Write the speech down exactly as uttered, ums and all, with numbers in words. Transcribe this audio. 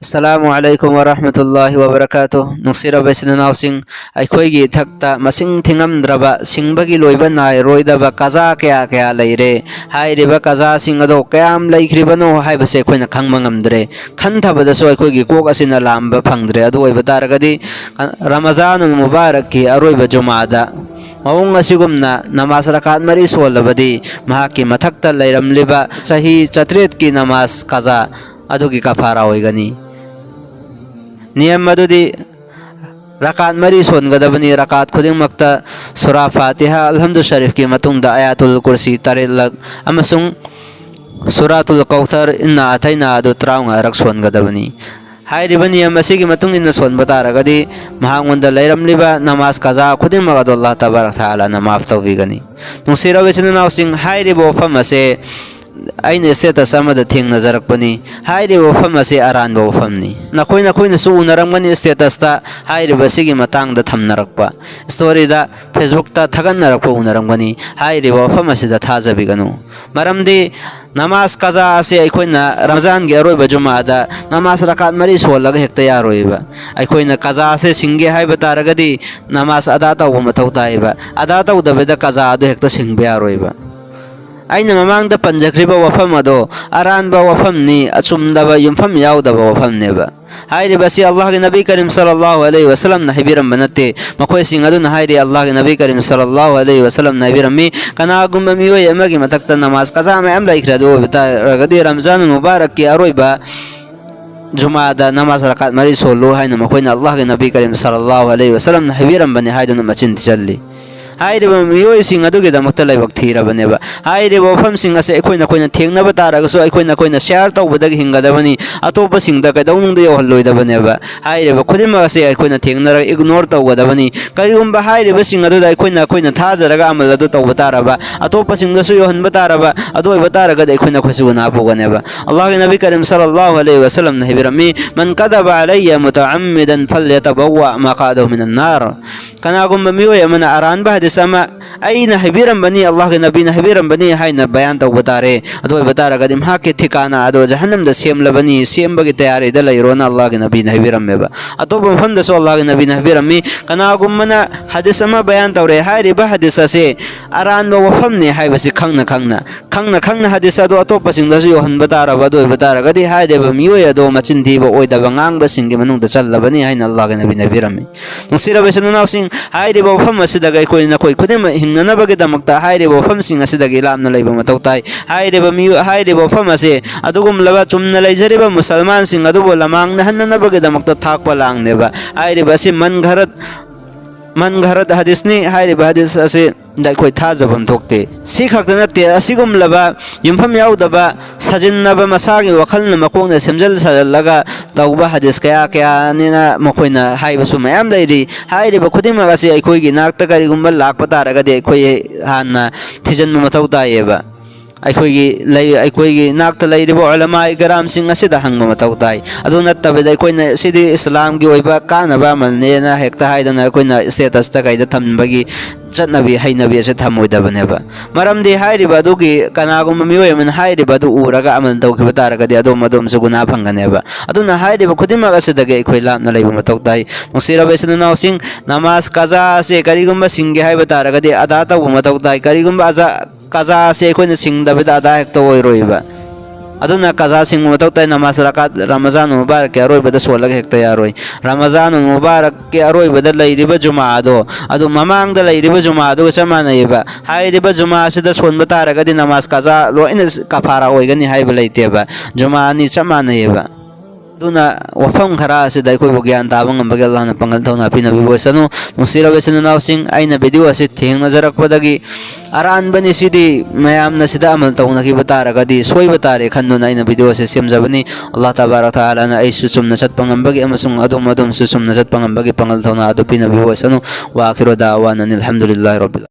ꯑꯁꯂꯥꯃꯨ ꯑꯂꯥꯏꯀꯨꯝ ꯋꯔꯍꯃꯇꯨꯜꯂꯥꯍꯤ ꯋꯕꯔꯀꯥꯇꯨ꯫ ꯅꯨꯡꯁꯤꯔꯕ ꯏꯆꯤꯟ ꯏꯅꯥꯎꯁꯤꯡ, ꯑꯩꯈꯣꯏꯒꯤ ꯏꯊꯛꯇ ꯃꯁꯤꯡ ꯊꯤꯉꯝꯗ꯭ꯔꯕ, ꯁꯤꯡꯕꯒꯤ ꯂꯣꯏꯕ ꯅꯥꯏꯔꯣꯏꯗꯕ ꯀꯖꯥ ꯀꯌꯥ ꯀꯌꯥ ꯂꯩꯔꯦ꯫ ꯍꯥꯏꯔꯤꯕ ꯀꯖꯥꯁꯤꯡ ꯑꯗꯣ ꯀꯌꯥꯝ ꯂꯩꯈ꯭ꯔꯤꯕꯅꯣ ꯍꯥꯏꯕꯁꯦ ꯑꯩꯈꯣꯏꯅ ꯈꯪꯕ ꯉꯝꯗ꯭ꯔꯦ꯫ ꯈꯟꯊꯕꯗꯁꯨ ꯑꯩꯈꯣꯏꯒꯤ ꯀꯣꯛ ꯑꯁꯤꯅ ꯂꯥꯝꯕ ꯐꯪꯗ꯭ꯔꯦ꯫ ꯑꯗꯨ ꯑꯣꯏꯕ ꯇꯥꯔꯒꯗꯤ, ꯔꯃꯖꯥꯅꯨꯜ ꯃꯨꯕꯥꯔꯛꯀꯤ ꯑꯔꯣꯏꯕ ꯖꯨꯃꯥꯗ ꯃꯑꯣꯡ ꯑꯁꯤꯒꯨꯝꯅ ꯅꯃꯥꯖ ꯔꯀꯥꯠ ꯃꯔꯤ ꯁꯣꯜꯂꯕꯗꯤ, ꯃꯍꯥꯛꯀꯤ ꯃꯊꯛꯇ ꯂꯩꯔꯝꯂꯤꯕ ꯆꯍꯤ ꯆꯥꯇ꯭ꯔꯦꯠꯀꯤ ꯅꯃꯥꯖ ꯀꯖꯥ ꯑꯗꯨꯒꯤ ꯀꯐꯥꯔꯥ ꯑꯣꯏꯒꯅꯤ꯫ ꯅꯤꯌꯝ ꯑꯗꯨꯗꯤ ꯔꯀꯥꯠ ꯃꯔꯤ ꯁꯣꯟꯒꯗꯕꯅꯤ꯫ ꯔꯀꯥꯠ ꯈꯨꯗꯤꯡꯃꯛꯇ ꯁꯨꯔꯥ ꯐꯥꯇꯤꯍꯥ, ꯑꯜꯍꯝꯗꯨ ꯁꯔꯤꯐꯀꯤ ꯃꯇꯨꯡꯗ ꯑꯌꯥꯇꯨꯜ ꯀꯨꯔꯁꯤ ꯇꯔꯦꯠꯂꯛ ꯑꯃꯁꯨꯡ ꯁꯨꯔꯥꯇꯨꯜ ꯀꯧꯊꯔ, ꯏꯟꯅꯥ ꯑꯇꯩꯅꯥ ꯑꯗꯨ ꯇꯔꯥꯃꯉꯥꯔꯛ ꯁꯣꯟꯒꯗꯕꯅꯤ꯫ ꯍꯥꯏꯔꯤꯕ ꯅꯤꯌꯝ ꯑꯁꯤꯒꯤ ꯃꯇꯨꯡ ꯏꯟꯅ ꯁꯣꯟꯕ ꯇꯥꯔꯒꯗꯤ, ꯃꯍꯥꯛꯉꯣꯟꯗ ꯂꯩꯔꯝꯂꯤꯕ ꯅꯃꯥꯖ ꯀꯖꯥ ꯈꯨꯗꯤꯡꯃꯛ ꯑꯗꯨ ꯑꯜꯂꯥꯍ ꯇꯕꯥꯔꯛ ꯊꯥꯂꯥꯅ ꯃꯥꯐ ꯇꯧꯕꯤꯒꯅꯤ꯫ ꯅꯨꯡꯁꯤꯔꯕ ꯏꯆꯤꯟ ꯏꯅꯥꯎꯁꯤꯡ, ꯍꯥꯏꯔꯤꯕ ꯋꯥꯐꯝ ꯑꯁꯦ ꯑꯩꯅ status ꯑꯃꯗ ꯊꯦꯡꯅꯖꯔꯛꯄꯅꯤ꯫ ꯍꯥꯏꯔꯤꯕ ꯋꯥꯐꯝ ꯑꯁꯤ ꯑꯔꯥꯟꯕ ꯋꯥꯐꯝꯅꯤ꯫ ꯅꯈꯣꯏ ꯅꯈꯣꯏꯅꯁꯨ ꯎꯅꯔꯝꯒꯅꯤ, statusꯇ ꯍꯥꯏꯔꯤꯕ ꯑꯁꯤꯒꯤ ꯃꯇꯥꯡꯗ ꯊꯝꯅꯔꯛꯄ, storyꯗ, Facebookꯇ ꯊꯥꯒꯠꯅꯔꯛꯄ ꯎꯅꯔꯝꯒꯅꯤ꯫ ꯍꯥꯏꯔꯤꯕ ꯋꯥꯐꯝ ꯑꯁꯤꯗ ꯊꯥꯖꯕꯤꯒꯅꯨ꯫ ꯃꯔꯝꯗꯤ ꯅꯃꯥꯖ ꯀꯖꯥ ꯑꯁꯤ ꯑꯩꯈꯣꯏꯅ ꯔꯃꯖꯥꯟꯒꯤ ꯑꯔꯣꯏꯕ ꯖꯨꯃꯥꯗ ꯅꯃꯥꯖ ꯔꯀꯥꯠ ꯃꯔꯤ ꯁꯣꯜꯂꯒ ꯍꯦꯛꯇ ꯌꯥꯔꯣꯏꯕ꯫ ꯑꯩꯈꯣꯏꯅ ꯀꯖꯥ ꯑꯁꯦ ꯁꯤꯡꯒꯦ ꯍꯥꯏꯕ ꯇꯥꯔꯒꯗꯤ, ꯅꯃꯥꯖ ꯑꯗꯥ ꯇꯧꯕ ꯃꯊꯧ ꯇꯥꯏꯕ꯫ ꯑꯗꯥ ꯇꯧꯗꯕꯤꯗ ꯀꯖꯥ ꯑꯗꯨ ꯍꯦꯛꯇ ꯁꯤꯡꯕ ꯌꯥꯔꯣꯏꯕ꯫ ꯑꯩꯅ ꯃꯃꯥꯡꯗ ꯄꯟꯖꯈ꯭ꯔꯤꯕ ꯋꯥꯐꯝ ꯑꯗꯣ ꯑꯔꯥꯟꯕ ꯋꯥꯐꯝꯅꯤ, ꯑꯆꯨꯝꯗꯕ, ꯌꯨꯝꯐꯝ ꯌꯥꯎꯗꯕ ꯋꯥꯐꯝꯅꯦꯕ꯫ ꯍꯥꯏꯔꯤꯕ ꯑꯁꯤ ꯑꯜꯂꯥꯍꯒꯤ ꯅꯕꯤ ꯀꯔꯤꯝ ꯁꯜꯂꯜꯂꯥꯍꯨ ꯑꯂꯩꯍꯤ ꯋꯁꯜꯂꯝꯅ ꯍꯥꯏꯕꯤꯔꯝꯕ ꯅꯠꯇꯦ꯫ ꯃꯈꯣꯏꯁꯤꯡ ꯑꯗꯨꯅ ꯍꯥꯏꯔꯤ, ꯑꯜꯂꯥꯍꯒꯤ ꯅꯕꯤ ꯀꯔꯤꯝ ꯁꯜꯂꯜꯂꯥꯍꯨ ꯑꯂꯩꯍꯤ ꯋꯁꯜꯂꯝꯅ ꯍꯥꯏꯕꯤꯔꯝꯃꯤ, "ꯀꯅꯥꯒꯨꯝꯕ ꯃꯤꯑꯣꯏ ꯑꯃꯒꯤ ꯃꯊꯛꯇ ꯅꯃꯥꯖ ꯀꯖꯥ ꯃꯌꯥꯝ ꯂꯩꯈ꯭ꯔꯦ, ꯑꯗꯨ ꯑꯣꯏꯕ ꯇꯥꯔꯒꯗꯤ ꯔꯝꯖꯥꯟ ꯃꯨꯕꯥꯔꯛꯀꯤ ꯑꯔꯣꯏꯕ ꯖꯨꯃꯥꯗ ꯅꯃꯥꯖ ꯔꯀꯥꯠ ꯃꯔꯤ ꯁꯣꯜꯂꯨ" ꯍꯥꯏꯅ ꯃꯈꯣꯏꯅ ꯑꯜꯂꯥꯍꯒꯤ ꯅꯕꯤ ꯀꯔꯤꯝ ꯁꯜꯂꯜꯂꯥꯍꯨ ꯑꯂꯩꯍꯤ ꯋꯁꯜꯂꯝꯅ ꯍꯥꯏꯕꯤꯔꯝꯕꯅꯤ ꯍꯥꯏꯗꯨꯅ ꯃꯆꯤꯟ ꯊꯤꯖꯤꯜꯂꯤ꯫ ꯍꯥꯏꯔꯤꯕ ꯃꯤꯑꯣꯏꯁꯤꯡ ꯑꯗꯨꯒꯤꯗꯃꯛꯇ ꯂꯥꯏꯕꯛ ꯊꯤꯔꯕꯅꯦꯕ꯫ ꯍꯥꯏꯔꯤꯕ ꯋꯥꯐꯝꯁꯤꯡ ꯑꯁꯦ ꯑꯩꯈꯣꯏ ꯅꯈꯣꯏꯅ ꯊꯦꯡꯅꯕ ꯇꯥꯔꯒꯁꯨ, ꯑꯩꯈꯣꯏ ꯅꯈꯣꯏꯅ share ꯇꯧꯕꯗꯒꯤ ꯍꯤꯡꯒꯗꯕꯅꯤ꯫ ꯑꯇꯣꯞꯄꯁꯤꯡꯗ ꯀꯩꯗꯧꯅꯨꯡꯗ ꯌꯧꯍꯜꯂꯣꯏꯗꯕꯅꯦꯕ꯫ ꯍꯥꯏꯔꯤꯕ ꯈꯨꯗꯤꯡꯃꯛ ꯑꯁꯦ ꯑꯩꯈꯣꯏꯅ ꯊꯦꯡꯅꯔꯒ ignore ꯇꯧꯒꯗꯕꯅꯤ꯫ ꯀꯔꯤꯒꯨꯝꯕ ꯍꯥꯏꯔꯤꯕꯁꯤꯡ ꯑꯗꯨꯗ ꯑꯩꯈꯣꯏꯅ, ꯑꯩꯈꯣꯏꯅ ꯊꯥꯖꯔꯒ ꯑꯃꯜ ꯑꯗꯨ ꯇꯧꯕ ꯇꯥꯔꯕ, ꯑꯇꯣꯞꯄꯁꯤꯡꯗꯁꯨ ꯌꯧꯍꯟꯕ ꯇꯥꯔꯕ, ꯑꯗꯨ ꯑꯣꯏꯕ ꯇꯥꯔꯒꯗꯤ ꯑꯩꯈꯣꯏ ꯅꯈꯣꯏꯁꯨ ꯒꯨꯅꯥꯍ ꯄꯨꯒꯅꯦꯕ꯫ ꯑꯜꯂꯥꯍꯒꯤ ꯅꯕꯤ ꯀꯔꯤꯝ ꯁꯜꯂꯜꯂꯥꯍꯨ ꯑꯂꯩꯍꯤ ꯋꯁꯜꯂꯝꯅ ꯍꯥꯏꯕꯤꯔꯝꯃꯤ, "ꯃꯟ ꯀꯗꯕ ꯑꯂꯩꯌ ꯃꯨꯇꯑꯝꯃꯤꯗꯟ ꯐꯜꯌꯇꯕꯋꯋ ꯃꯈꯥꯗꯍꯨ ꯃꯤꯅꯟ ꯅꯥꯔ"꯫ ꯀꯅꯥꯒꯨꯝꯕ ꯃꯤꯑꯣꯏ ꯑꯃꯅ ꯑꯔꯥꯟꯕ ꯍꯥꯏꯗꯤ ꯑꯃ ꯑꯩꯅ ꯍꯥꯏꯕꯤꯔꯝꯕꯅꯤ, ꯑꯜꯂꯥꯍꯒꯤ ꯅꯕꯤꯅ ꯍꯥꯏꯕꯤꯔꯝꯕꯅꯤ ꯍꯥꯏꯅ ꯕꯌꯥꯟ ꯇꯧꯕ ꯇꯥꯔꯦ꯫ ꯑꯗꯨ ꯑꯣꯏꯕ ꯇꯥꯔꯒꯗꯤ ꯃꯍꯥꯛꯀꯤ ꯊꯤꯀꯥꯅꯥ ꯑꯗꯣ ꯖꯍꯟꯅꯝꯗ ꯁꯦꯝꯂꯕꯅꯤ, ꯁꯦꯝꯕꯒꯤ ꯇꯌꯥꯔꯤꯗ ꯂꯩꯔꯣꯅ ꯑꯜꯂꯥꯍꯒꯤ ꯅꯕꯤꯅ ꯍꯥꯏꯕꯤꯔꯝꯃꯦꯕ꯫ ꯑꯇꯣꯞꯄ ꯃꯐꯝꯗꯁꯨ ꯑꯜꯂꯥꯍꯒꯤ ꯅꯕꯤꯅ ꯍꯥꯏꯕꯤꯔꯝꯃꯤ, ꯀꯅꯥꯒꯨꯝꯕꯅ ꯍꯗꯤꯁ ꯑꯃ ꯕꯌꯥꯟ ꯇꯧꯔꯦ, ꯍꯥꯏꯔꯤꯕ ꯍꯗꯤꯁ ꯑꯁꯦ ꯑꯔꯥꯟꯕ ꯋꯥꯐꯝꯅꯤ ꯍꯥꯏꯕꯁꯤ ꯈꯪꯅ ꯈꯪꯅ, ꯈꯪꯅ ꯈꯪꯅ ꯍꯗꯤꯁ ꯑꯗꯨ ꯑꯇꯣꯞꯄꯁꯤꯡꯗꯁꯨ ꯌꯧꯍꯟꯕ ꯇꯥꯔꯕ, ꯑꯗꯨ ꯑꯣꯏꯕ ꯇꯥꯔꯒꯗꯤ ꯍꯥꯏꯔꯤꯕ ꯃꯤꯑꯣꯏ ꯑꯗꯣ ꯃꯆꯤꯟ ꯊꯤꯕ ꯑꯣꯏꯗꯕ ꯉꯥꯡꯕꯁꯤꯡꯒꯤ ꯃꯅꯨꯡꯗ ꯆꯜꯂꯕꯅꯤ ꯍꯥꯏꯅ ꯑꯜꯂꯥꯍꯒꯤ ꯅꯕꯤꯅ ꯍꯥꯏꯕꯤꯔꯝꯃꯤ꯫ ꯅꯨꯡꯁꯤꯔꯕ ꯏꯆꯤꯟ ꯏꯅꯥꯎꯁꯤꯡ, ꯍꯥꯏꯔꯤꯕ ꯋꯥꯐꯝ ꯑꯁꯤꯗꯒꯤ ꯑꯩꯈꯣꯏ ꯅꯈꯣꯏ ꯈꯨꯗꯤꯡꯃꯛ ꯍꯤꯡꯅꯅꯕꯒꯤꯗꯃꯛꯇ ꯍꯥꯏꯔꯤꯕ ꯋꯥꯐꯝꯁꯤꯡ ꯑꯁꯤꯗꯒꯤ ꯂꯥꯞꯅ ꯂꯩꯕ ꯃꯊꯧ ꯇꯥꯏ꯫ ꯍꯥꯏꯔꯤꯕ ꯃꯤꯑꯣꯏ-, ꯍꯥꯏꯔꯤꯕ ꯋꯥꯐꯝ ꯑꯁꯤ ꯑꯗꯨꯒꯨꯝꯂꯕ ꯆꯨꯝꯅ ꯂꯩꯖꯔꯤꯕ ꯃꯨꯁꯜꯃꯥꯟꯁꯤꯡ ꯑꯗꯨꯕꯨ ꯂꯃꯥꯡꯅꯍꯟꯅꯅꯕꯒꯤꯗꯃꯛꯇ ꯊꯥꯛꯄ ꯂꯥꯡꯅꯦꯕ꯫ ꯍꯥꯏꯔꯤꯕ ꯑꯁꯤ ꯃꯟ ꯘꯔꯠ, ꯃꯟ ꯘꯔꯠ ꯍꯗꯤꯁꯅꯤ꯫ ꯍꯥꯏꯔꯤꯕ ꯍꯗꯤꯁ ꯑꯁꯤ ꯗ ꯑꯩꯈꯣꯏ ꯊꯥꯖꯐꯝ ꯊꯣꯛꯇꯦ꯫ ꯁꯤ ꯈꯛꯇ ꯅꯠꯇꯦ, ꯑꯁꯤꯒꯨꯝꯂꯕ ꯌꯨꯝꯐꯝ ꯌꯥꯎꯗꯕ, ꯁꯥꯖꯤꯟꯅꯕ, ꯃꯁꯥꯒꯤ ꯋꯥꯈꯜꯅ ꯃꯀꯣꯛꯅ ꯁꯦꯝꯖꯤꯜ ꯁꯥꯖꯤꯜꯂꯒ ꯇꯧꯕ ꯍꯗꯤꯁ ꯀꯌꯥ ꯀꯌꯥꯅꯤꯅ ꯃꯈꯣꯏꯅ ꯍꯥꯏꯕꯁꯨ ꯃꯌꯥꯝ ꯂꯩꯔꯤ꯫ ꯍꯥꯏꯔꯤꯕ ꯈꯨꯗꯤꯡꯃꯛ ꯑꯁꯤ ꯑꯩꯈꯣꯏꯒꯤ ꯅꯥꯛꯇ ꯀꯔꯤꯒꯨꯝꯕ ꯂꯥꯛꯄ ꯇꯥꯔꯒꯗꯤ ꯑꯩꯈꯣꯏ ꯍꯥꯟꯅ ꯊꯤꯖꯤꯟꯕ ꯃꯊꯧ ꯇꯥꯏꯌꯦꯕ꯫ ꯑꯩꯈꯣꯏꯒꯤ ꯂꯩ-, ꯑꯩꯈꯣꯏꯒꯤ ꯅꯥꯛꯇ ꯂꯩꯔꯤꯕ ꯎꯂꯃꯥꯏ ꯀꯔꯥꯝꯁꯤꯡ ꯑꯁꯤꯗ ꯍꯪꯕ ꯃꯊꯧ ꯇꯥꯏ꯫ ꯑꯗꯨ ꯅꯠꯇꯕꯤꯗ ꯑꯩꯈꯣꯏꯅ ꯁꯤꯗꯤ ꯏꯁꯂꯥꯝꯒꯤ ꯑꯣꯏꯕ ꯀꯥꯟꯅꯕ ꯑꯃꯜꯅꯦꯅ ꯍꯦꯛꯇ ꯍꯥꯏꯗꯅ ꯑꯩꯈꯣꯏꯅ ꯁ꯭ꯇꯦꯇꯁꯇ ꯀꯩꯗ ꯊꯝꯕꯒꯤ ꯆꯠꯅꯕꯤ ꯍꯩꯅꯕꯤ ꯑꯁꯤ ꯊꯝꯃꯣꯏꯗꯕꯅꯦꯕ꯫ ꯃꯔꯝꯗꯤ ꯍꯥꯏꯔꯤꯕ ꯑꯗꯨꯒꯤ ꯀꯅꯥꯒꯨꯝꯕ ꯃꯤꯑꯣꯏ ꯑꯃꯅ ꯍꯥꯏꯔꯤꯕ ꯑꯗꯨ ꯎꯔꯒ ꯑꯃꯜ ꯇꯧꯈꯤꯕ ꯇꯥꯔꯒꯗꯤ ꯑꯗꯣꯝ ꯑꯗꯣꯝꯁꯨ ꯒꯨꯅꯥ ꯐꯪꯒꯅꯦꯕ꯫ ꯑꯗꯨꯅ ꯍꯥꯏꯔꯤꯕ ꯈꯨꯗꯤꯡꯃꯛ ꯑꯁꯤꯗꯒꯤ ꯑꯩꯈꯣꯏ ꯂꯥꯞꯅ ꯂꯩꯕ ꯃꯊꯧ ꯇꯥꯏ꯫ ꯅꯨꯡꯁꯤꯔꯕ ꯏꯆꯤꯟ ꯏꯅꯥꯎꯁꯤꯡ, ꯅꯃꯥꯖ ꯀꯖꯥ ꯑꯁꯤ ꯀꯔꯤꯒꯨꯝꯕ ꯁꯤꯡꯒꯦ ꯍꯥꯏꯕ ꯇꯥꯔꯒꯗꯤ ꯑꯗꯥ ꯇꯧꯕ ꯃꯊꯧ ꯇꯥꯏ꯫ ꯀꯔꯤꯒꯨꯝꯕ ꯑꯖꯥ-, ꯀꯖꯥ ꯑꯁꯤ ꯑꯩꯈꯣꯏꯅ ꯁꯤꯡꯗꯕꯤꯗ ꯑꯗꯥ ꯍꯦꯛꯇ ꯑꯣꯏꯔꯣꯏꯕ꯫ ꯑꯗꯨꯅ ꯀꯖꯥ ꯁꯤꯡꯕ ꯃꯊꯧ ꯇꯥꯏ꯫ ꯅꯃꯥꯖ ꯔꯀꯥꯠ ꯔꯃꯖꯥꯟ ꯃꯨꯕꯥꯔꯛꯀꯤ ꯑꯔꯣꯏꯕꯗ ꯁꯣꯜꯂꯒ ꯍꯦꯛꯇ ꯌꯥꯔꯣꯏ꯫ ꯔꯃꯖꯥꯟ ꯃꯨꯕꯥꯔꯛꯀꯤ ꯑꯔꯣꯏꯕꯗ ꯂꯩꯔꯤꯕ ꯖꯨꯃꯥ ꯑꯗꯣ, ꯑꯗꯨ ꯃꯃꯥꯡꯗ ꯂꯩꯔꯤꯕ ꯖꯨꯃꯥ ꯑꯗꯨꯒ ꯆꯞ ꯃꯥꯟꯅꯩꯕ꯫ ꯍꯥꯏꯔꯤꯕ ꯖꯨꯃꯥ ꯑꯁꯤꯗ ꯁꯣꯟꯕ ꯇꯥꯔꯒꯗꯤ ꯅꯃꯥꯖ ꯀꯖꯥ ꯂꯣꯏꯅ ꯀꯐꯥꯔꯥ ꯑꯣꯏꯒꯅꯤ ꯍꯥꯏꯕ ꯂꯩꯇꯦꯕ꯫ ꯖꯨꯃꯥ ꯑꯅꯤ ꯆꯞ ꯃꯥꯟꯅꯩꯌꯦꯕ꯫ ꯑꯗꯨꯅ ꯋꯥꯐꯝ ꯈꯔ ꯑꯁꯤꯗ ꯑꯩꯈꯣꯏꯕꯨ ꯒ꯭ꯌꯥꯟ ꯇꯥꯕ ꯉꯝꯕꯒꯤ ꯑꯜꯂꯥꯍꯅ ꯄꯥꯡꯒꯜ ꯊꯧꯅꯥ ꯄꯤꯅꯕꯤꯕ ꯑꯣꯏꯁꯅꯨ꯫ ꯅꯨꯡꯁꯤꯔꯕ ꯏꯆꯤꯟ ꯏꯅꯥꯎꯁꯤꯡ, ꯑꯩꯅ ꯚꯤꯗꯤꯑꯣ ꯑꯁꯤ ꯊꯦꯡꯅꯖꯔꯛꯄꯗꯒꯤ ꯑꯔꯥꯟꯕꯅꯤ ꯁꯤꯗꯤ ꯃꯌꯥꯝꯅ ꯁꯤꯗ ꯑꯃꯜ ꯇꯧꯅꯈꯤꯕ ꯇꯥꯔꯒꯗꯤ ꯁꯣꯏꯕ ꯇꯥꯔꯦ ꯈꯟꯗꯨꯅ ꯑꯩꯅ ꯚꯤꯗꯤꯑꯣ ꯑꯁꯤ ꯁꯦꯝꯖꯕꯅꯤ꯫ ꯑꯜꯂꯥꯍ ꯇꯕꯥꯔꯛ ꯇꯥꯂꯥꯅ ꯑꯩꯁꯨ ꯆꯨꯝꯅ ꯆꯠꯄ ꯉꯝꯕꯒꯤ ꯑꯃꯁꯨꯡ ꯑꯗꯣꯝ ꯑꯗꯣꯝꯁꯨ ꯆꯨꯝꯅ ꯆꯠꯄ ꯉꯝꯕꯒꯤ ꯄꯥꯡꯒꯜ ꯊꯧꯅꯥ ꯑꯗꯨ ꯄꯤꯅꯕꯤꯕ ꯑꯣꯏꯁꯅꯨ꯫ ꯋꯥ ꯑꯈꯤꯔꯨ ꯗꯥꯋꯥꯅ ꯑꯅꯤꯜ ꯍꯝꯗꯨꯂꯤꯜꯂꯥꯍꯤ ꯔꯣꯕꯤꯜ